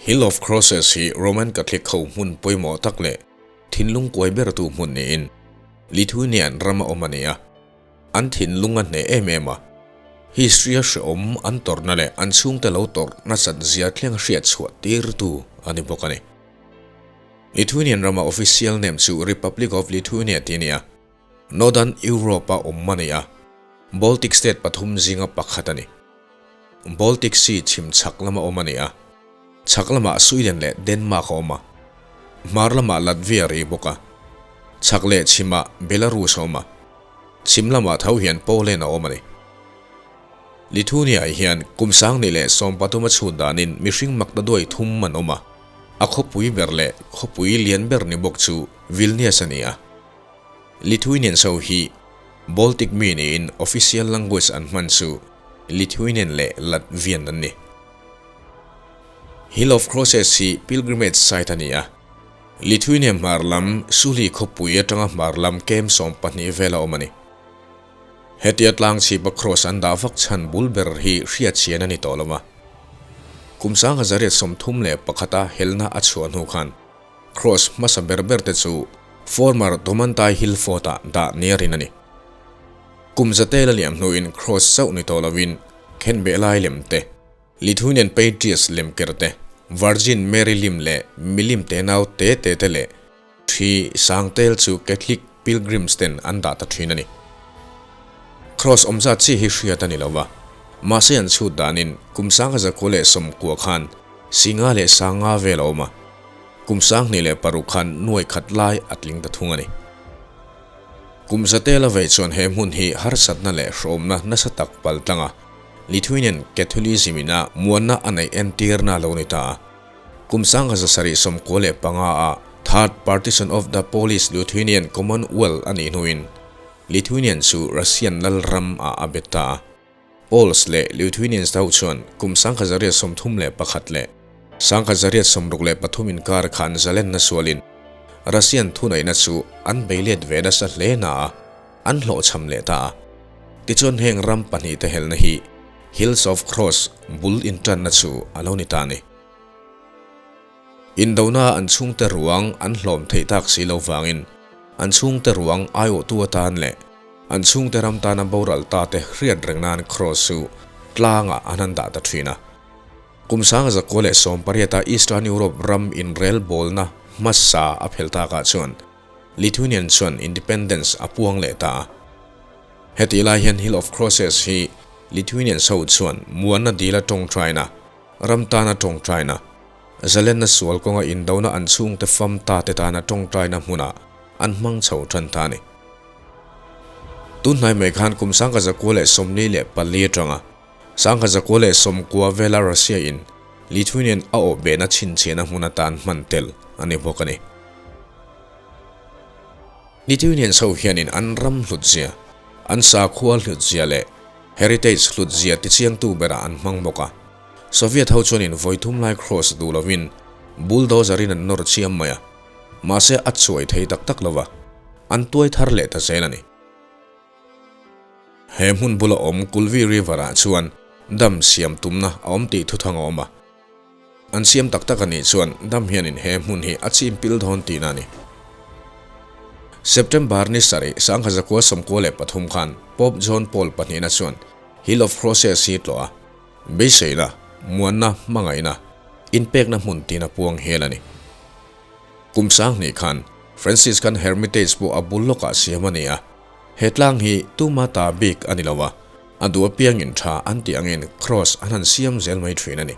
Hill of Crosses hi Roman Catholic ho hmun pawimawh tak leh thinlung kuai bertu hmun niin Lithuanian rama awm a ni a. An thinlung a hneh em em a, history-a hrehawm an tawrhna leh an chhungte lo tawrh nasat zia thleng hriat chhuah tirtu a ni bawk a ni. Lithuanian rama official name chu Republic of Lithuania tih a ni a, Northern Europe-a awm a ni a, Baltic state pathum zinga pakhat a ni. Baltic Sea chhim chhak lama awm a ni a, chhak lamah Sweden leh Denmark a awm a, hmar lamah Latvia ri bawk a, chhak leh chhimah Belarus a awm a, chhim lamah tho hian Poland a awm a ni. Lithuania-ah hian kum 20 leh 13 a chhut danin mihring makta duai thum an awm a, a khawpui ber leh khawpui lian ber ni bawk chu Vilnius a ni a. Lithuanians ho hi Baltic mi niin official language an hman chu Lithuanian leh Latvian an ni. Hill of Crosses hi pilgrimage site a ni a. Lithuania hmar lam Suli khawpui atanga hmar lam kem 12 vel a awm a ni. Hetia tlang chhipa cross an dah vak chhan bul ber hi hriatchhian a ni tawh lo va. Kum 1931 a helna a chhuah hnu khan Cross hmasa ber ber te chu former Domantai Hill Fort ah dah nia rin a ni. Kum zate la liam hnuin Cross chauh ni tawh lovin khenbeh lai lem te, Lithuanian Patriots lem ker te, Virgin Mary lim leh milim tenau te te te leh thi sang tel chu Catholic pilgrims ten an dah ta thin a ni. Cross awmzat chi hi hriat a ni lo va, mahse an chhut danin kum 1990 khan 5 leh 500 vel a awm a, kum 2006 khan nuai khat lai a tling ta thung a ni. Kum zate la vei chuan he hmun hi harsatna leh hrawmna nasa tak pal tlanga Lithuanian Catholicism ina muanna a neih entirna lo ni ta a. Kum 1795 a Third Partition of the Polish-Lithuanian Commonwealth a nih hnuin Lithuanian chu Russian lal ram ah a bet ta a. Poles leh Lithuanians ho chuan kum 1831 leh 1863 inkar khan zalenna sualin Russian thuneihna chu an bei let ve nasa hle na a, an hlawhchham leh ta a. Tichuan heng ram pahnih te helna hi Hills of Cross bul intanna chu a lo ni ta a ni. Indona an chhungte ruang an hlawm theih tak si lo vangin an chhungte ruang aiawhtu atan leh an chhungte ram tana boral ta te hriat reng nan cross chu tlangah an han dah ta thin a. Kum 1918 a Eastern Europe ram inrel bawlna hmasa a phel takah chuan Lithuanian chuan independence a puang leh ta a. Hetih lai hian Hill of Crosses hi Lithuanians ho chuan muanna dila tawngtaina, ram tana tawngtaina, zalenna sual kawnga indona an chhungte fam ta te tana tawngtaina hmunah an hmang chho tan ta a ni. Tunhnai mai khan kum 1944 atanga 1990 vela Russia in Lithuanian a awh behna chhinchhiahna hmun atan hman tel a ni bawk a ni. Lithuanians ho hianin an ram hlutzia, an sakhua hlutzia leh heritage hlutzia tichiangtu berah an hmang bawk a. Soviet ho chuanin vawi thum lai cross duh lovin bulldozer in an nawr chiam mai a, mahse a chuai thei tak tak lova, an tuai thar leh ta zel a ni. He hmun bula awm Kulvi River ah chuan dam siam tumna a awm tih thuthang a awm a. An siam tak tak a nih chuan dam hianin he hmun hi a chim pil dawn tihna a ni. September ni sarih 1993 khan Pope John Paul pahnihna chuan Hill of Crosses hi tlawh a, beiseina, muanna, hmangaihna, inpekna hmun tina puang hial a ni. Kum 2000 khan Franciscan Hermitage pawh a bul lawkah siam a ni a, he tlang hi tuma ta bik a ni lo a, a duh apiangin tha an tih angin cross an han siam zel mai thin a ni.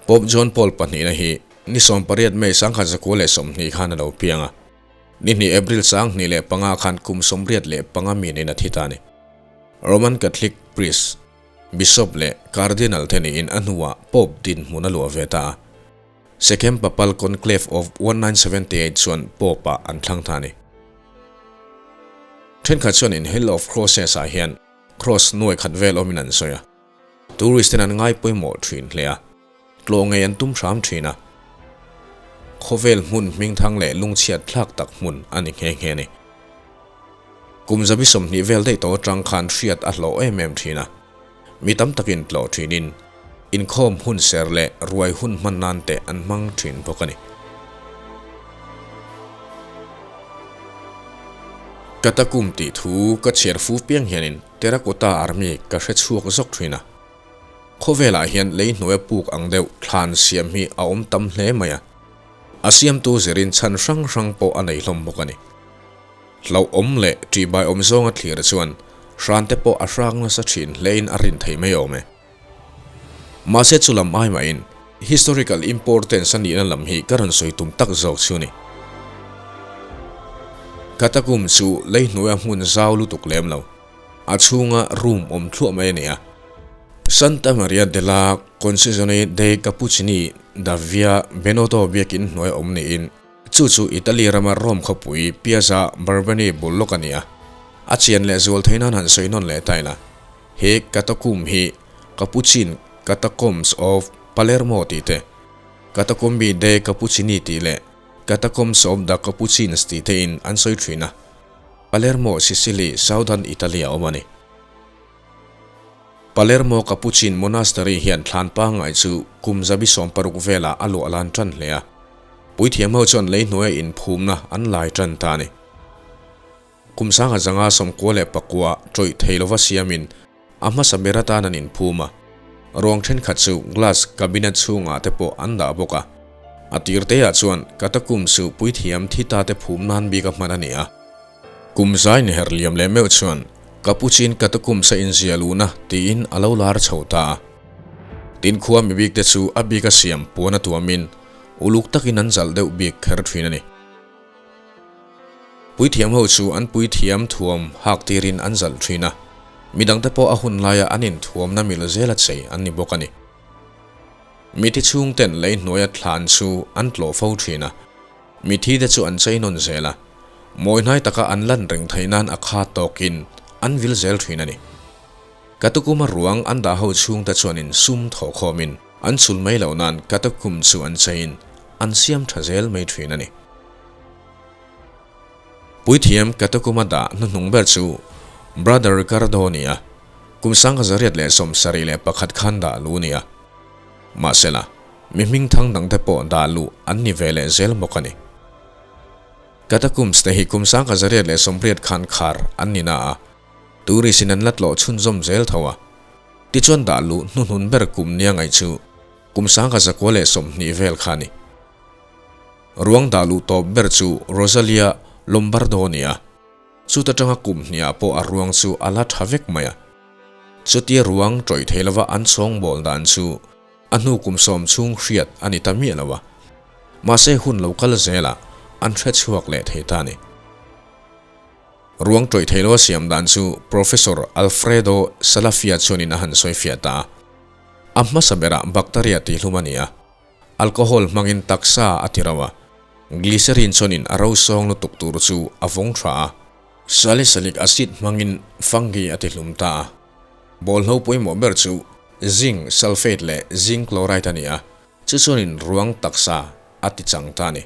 Pope John Paul pahnihna hi ni 18 May 1920 khan a lo piang a, ni hnih April 2005 khan kum 85 mi niin a thi ta a ni. Roman Catholic priest, Bishop leh Cardinal te niin a hnuah Pope dinhmun a luah ve ta a. Second Papal Conclave of 1978 chuan Pope-ah an thlang ta a ni. Thenkhat chuan in Hill of Crosses ah hian cross nuai khat vel awmin an sawi a. Tourist ten an ngai pawimawh thin hle a, tlawh ngei an tum hram thin a. Khawvel hmun hmingthang leh lungchhiat thlak tak hmun a ni nghe nghe a ni. Kum 20 vel daih tawh atang khan hriat a hlawh em em thin a, mi tam takin tlawh thinin. Inkhawm hun ser leh ruai hun hman nan te an hmang thin bawk a ni. Katakum tih thu ka chhiar fu piang hianin Terracotta Army ka hre chhuak zawk thin a. Khawvelah hian lei hnuaia puk ang deuh thlan siam hi a awm tam hle mai a. A siamtu zirin chhan hrang hrang pawh a nei hlawm bawk a ni. Hlauhawm leh ṭihbaiawm zawnga thlir chuan hrante pawh a hrang nasa thin hlein a rin thei mai awm e. Mahse chu lam ai mahin historical importance a nihna lam hi ka rawn sawi tum tak zawk chu ni. Katakum chu lei hnuaia hmun zau lutuk lem lo, a chhunga room awm thluah mai a ni a. Santa Maria della Concessione dei Cappuccini da Via Benotto biakin hnuaia awm niin chu chu Italy rama Rome khawpui Piazza Barbani bul lawk a ni a. A chian leh zual theih nan han sawi nawn leh ta ila. He catacomb hi Capuchin Catacombs of Palermo tih te, Catacombi dei Cappuccini tih leh Catacombs of the Capuchins tih te in an sawi thin a. Palermo, Sicily, Southern Italy a awm a ni. Palermo Capuchin Monastery hian thlan pangngai chu kum zabi 60 velah a luah lan tan hle a. Puithiam ho chuan lei hnuaia inphumna an lai tan ta a ni. Kum sanga zanga 99 ṭawih thei lova siamin a hmasa ber atan an inphum a, ruang ṭhenkhat chu glass cabinet chhungah te pawh an dah bawk a. A tir teah chuan Katakum chu puithiam thi ta te phum nan bik a hman a ni a. Kum zai ni her liam leh meuh chuan Capuchin Katakum sa inzia luhna tiin a lo lar chho ta a. Tin khua mi bik te chu a bik a siam puan a tuamin uluk takin an zalh deuh bik kher ṭhin a ni. Puithiam ho chu an puithiam thuam hak tirin an zalh thin a, midangte pawh a hun laia an inthuamna mil zela chei an ni bawk a ni. Mithi chhungten lei hnuaia thlan chu an tlawh fo thin a, mithite chu an chei nawn zel a, mawi hnai taka an lan reng theih nan a kha tawkin an vil zel thin a ni. Katukuma ruang an dah ho chhungte chuanin sum thawh khawmin an chul mai loh nan katakum chu an cheiin an siam tha zel mai thin a ni. Puithiam Katakuma dah hnuhnung ber chu Brother Ricardo a ni a, kum 1971 khan dah luh a ni a. Mahsela, mi hmingthang dangte pawh dah luh an ni ve leh zel bawk a ni. Catacombs te hi kum 1980 khan khar an ni na a, tourist in an la tlawh chhunzawm zel tho a. Tichuan dah luh hnuhnun ber kum nia ngaih chu kum 1920 vel kha a ni. Ruang dah luh tawp ber chu Rosalia Lombardo a ni a, chuta tanga kum hniah pawh a ruang chu a la tha vek mai a. Chutia ruang tawih thei lova an chhawngbawl dan chu a hnu kum sawm chhung hriat a ni ta miah lo a, mahse hun lo kal zelah an hre chhuak leh thei ta a ni. Ruang tawih thei loa siam dan chu Professor Alfredo Salafia chuanin a han sawifiah ta a, a hmasa berah bacteria tihhlum a ni a. Alcohol hmangin taksa a ti rauh a, glycerin chuanin a ro sawng lutuk tur chu a vawng tha a. Salicylic acid hmangin fungi a ti hlum ta a. Bawlhlo pawimawh ber chu zinc sulfate leh zinc chloride a ni a, chu chuanin ruang taksa a ti chang ta a ni.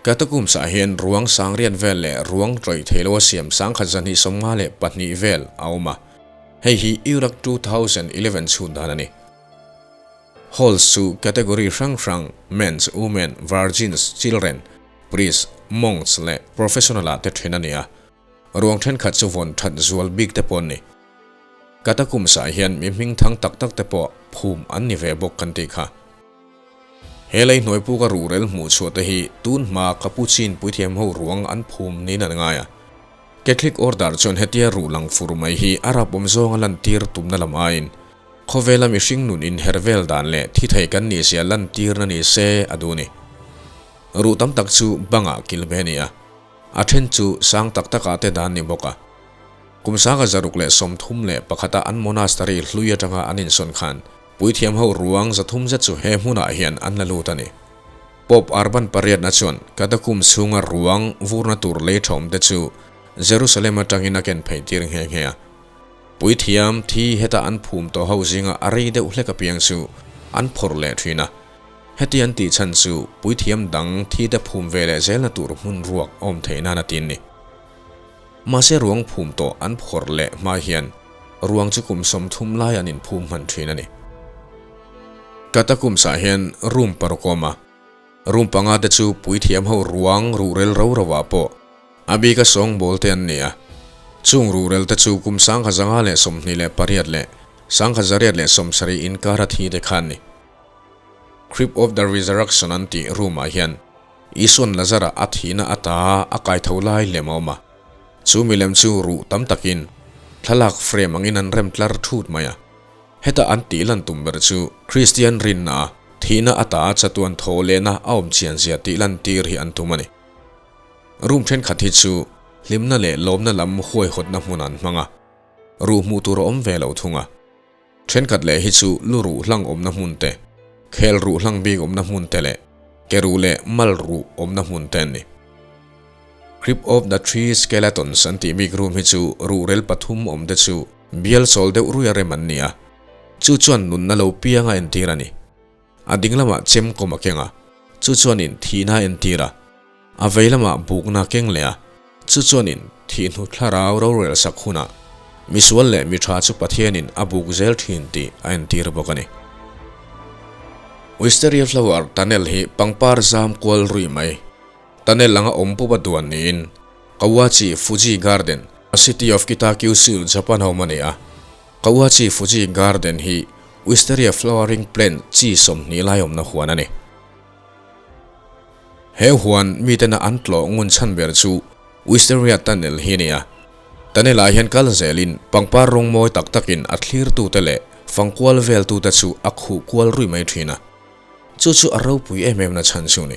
Catacombs ah hian ruang sangriat vel leh ruang tawih thei lo a siam 1252 vel a awm a, hei hi Iraq 2011 chhun dan a ni. Halls chu category hrang hrang, Men's, Women, Virgins, Children, Priests, Monks leh Professional ah te then a ni a. Ruang thenkhat chu vawn that zual bik te pawh an ni. Catacombs ah hian mi hming thang tak tak te pawh phum an ni ve bawk kan tih kha. He lei hnuai puka ruhrel hmuh chhuah te hi tun hma Capuchin puithiam ho ruang an phum niin an ngai a. Catholic Order chuan hetia ruh lang fur mai hi a rapawm zawnga lantir tumna lam aiin Khawvela mihring nun inher vel dan leh thi thei kan nih zia lantirna ni se a duh a ni. Ruh tam tak chu bangah kil ve a ni a, a then chu sang tak takah te dan ni bawk a. Kum 1631 a an monastery hlui atanga an insawn khan puithiam ho ruang 300 zet chu he hmunah hian an la lut a ni. Pope Urban pariatna chuan Katakum chhunga ruang vurna tur lei thawm te chu Jerusalem atangin a ken phei tir nghe nghe a. Puithiam thi heta an phum tawh ho zinga a rei deuh hlek apiang chu an phawrh leh thin a. Heti an tih chhan chu puithiam dang thi te phum ve leh zelna tur hmun ruak awm theih nan a tin ni. Mahse ruang phum tawh an phawrh leh hma hian ruang chu kum 30 lai an inphum hman thin a ni. Catacombs ah hian room paruk a awm a, room panga te chu puithiam ho ruang ruhrel ro ro ah pawh a bika sawngbawl te an ni a. Chung ruhrel te chu kum 1928 leh 1870 inkara thi te kha an ni. Crypt of the Resurrection an tih room ah hian Isuan Lazara a thihna ata a kaitho lai lem a awm a. Chu milem chu ruh tam takin thlalak frame angin an rem tlar thut mai a. Heta an tih lan tum ber chu Kristian rinna a thihna ata chatuan thaw lehna a awm chian zia tih lan tir hi an tum a ni. Room thenkhat hi chu hlimna leh lawmna lam huaihawtna hmun an hmang a, ruh hmuh tur a awm ve lo thung a. Thenkhat leh hi chu lu ruh hlang awmna hmun te, khel ruh hlang bik awmna hmun te leh ke ruh leh mal ruh awmna hmun te an ni. Crypt of the Three Skeletons an tih bik room hi chu ruhrel pathum awm te chu bial chawl deuh ruia rem an ni a, chu chuan nunna lo piang a entir a ni. A ding lamah chem kawm a keng a, chu chuanin thihna a entir a. A vei lamah bukna a keng leh a, chu chuanin thihhnu thlarau rorel sak hunah misual leh mi tha chu Pathianin a buk zel thin tih a entir bawk a ni. Wisteria Flower Tunnel hi pangpar zam kual rui mai. Tunnel anga awm pup a duan niin Kawachi Fuji Garden, City of Kitakyushu, Japan a awm a ni a. Kawachi Fuji Garden hi Wisteria flowering plant chi 20 lai awmna huan a ni. He huan mitena an tlawh ngun chhan ber chu Wisteria Tunnel hi a ni a. Tunnel ah hian kal zelin pangpar rawng mawi tak takin a thlirtute leh fangkual veltute chu a khuh kual rui mai thin a. Chu chu a ropui em em na chhan chu a ni.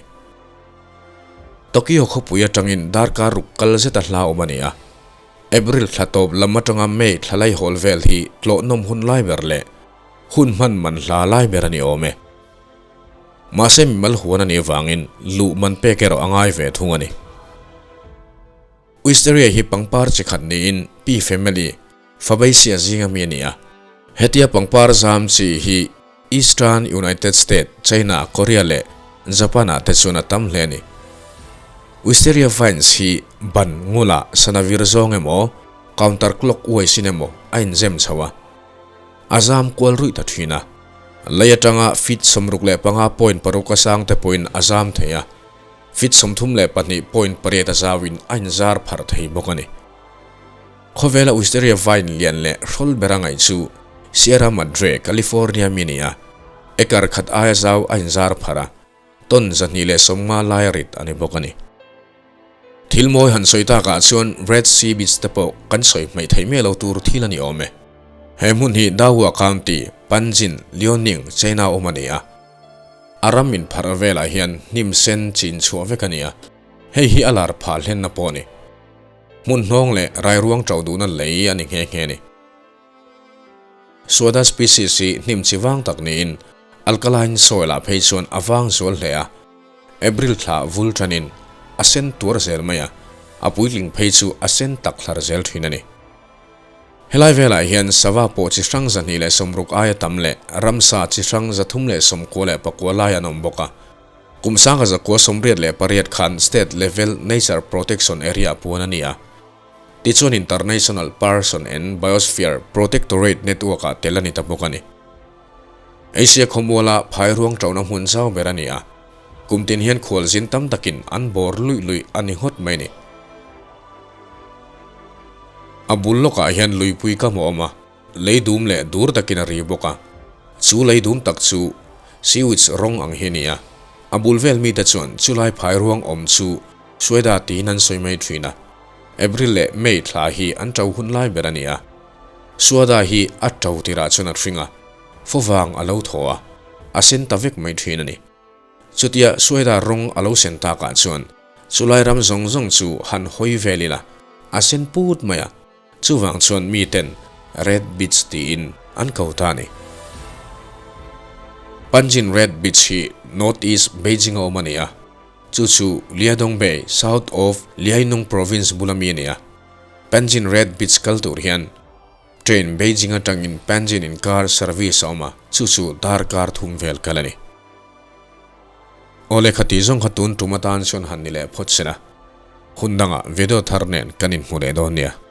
Tokyo khawpui atangin darkar ruk kal zeta hla awm a ni a. April thla tawp lam atanga May thla laihawl vel hi tlawhnawm hun lai ber leh hun hman man hla lai ber a ni awm e. Mahse mimal huan a nih avangin luh man pek erawh a ngai ve thung a ni. Wisteria hi pangpar chi khat niin Pi family, Fabaceae zinga mi a ni a. Hetia pangpar zam chi hi Eastern United State, China, Korea leh Japan-ah te chuan a tam hle a ni. Wisteria vines hi ban ngula sana vir zawng emaw, counter clock wise in emaw a inzem chho a. A zam kual ruih ta thin a. Lei atanga feet 65.6 a sang te pawhin a zam thei a, feet 32.8 a zauin a inzar pharh thei bawk a ni. Khawvela Wisteria vine lian leh hrawl ber a ngaih chu Sierra Madre, California mi a ni a, acre khat aia zau a inzar pharh a, ton 250 lai a rit a ni bawk a ni. Thil mawi han sawi takah chuan Red Sea Beach te pawh kan sawi hmaih theih miah lo tur thil a ni awm e. He hmun hi Dahua County, Panjin, Liaoning, China awm a ni a. A ram inpharh velah hian hnim sen chin chhuah vek a ni a, hei hi a lar phah hlenna pawh a ni. Hmun hnawng leh rairuang ṭo duhna lei a ni nghe nghe a ni. Suada species hi hnim chi vang tak niin alkaline soil ah phei chuan a vang zual hle a, April thla vul ṭanin a sen tuar zel mai a, a puitling phei chu a sen tak hlar zel ṭhin a ni. Helai velah hian sava pawh chi hrang 260 aia tam leh ramsa chi hrang 399 lai an awm bawk a. Kum 1988 khan State Level Nature Protection Area puan a ni a. Tichuan International Person and Biosphere Protectorate Network-ah tel a ni ta bawk a ni. Asia khawmuala phai ruang ṭohna hmun zau ber a ni a. Kum tin hian khualzin tam takin an bawr luih luih a ni ngawt mai a ni. A bul lawkah hian luipui kam a awm a. Lei dum leh dur takin a ri bawk a, chu lei dum tak chu sewage rawng ang hi a ni a. A bul vel mite chuan chulai phai ruang awm chu Sueda tiin an sawi mai thin a. April leh May thla hi an to hun lai ber a ni a. Suada hi a to tirah chuan a hring a, fawvang a lo thaw a, a sen ta vek mai thin a ni. Chutia Sueda rawng a lo sen takah chuan chulai ram zawng zawng chu han hawi vel ila, a sen put mai a. Chuvang chuan miten Red Beach tiin an ko ta a ni. Panjin Red Beach hi North East Beijing a awm a ni a, chu chu Liaodong Bay, South of Liaoning Province bula mi a ni a. Panjin Red Beach kal tur hian train Beijing atangin Panjin inkar service a awm a, chu chu darkar thum vel kal a ni. Awle khati zawng kha tun tum atan chuan han ni leh phawt se la. Hun dangah video thar nen kan inhmu leh dawn nia.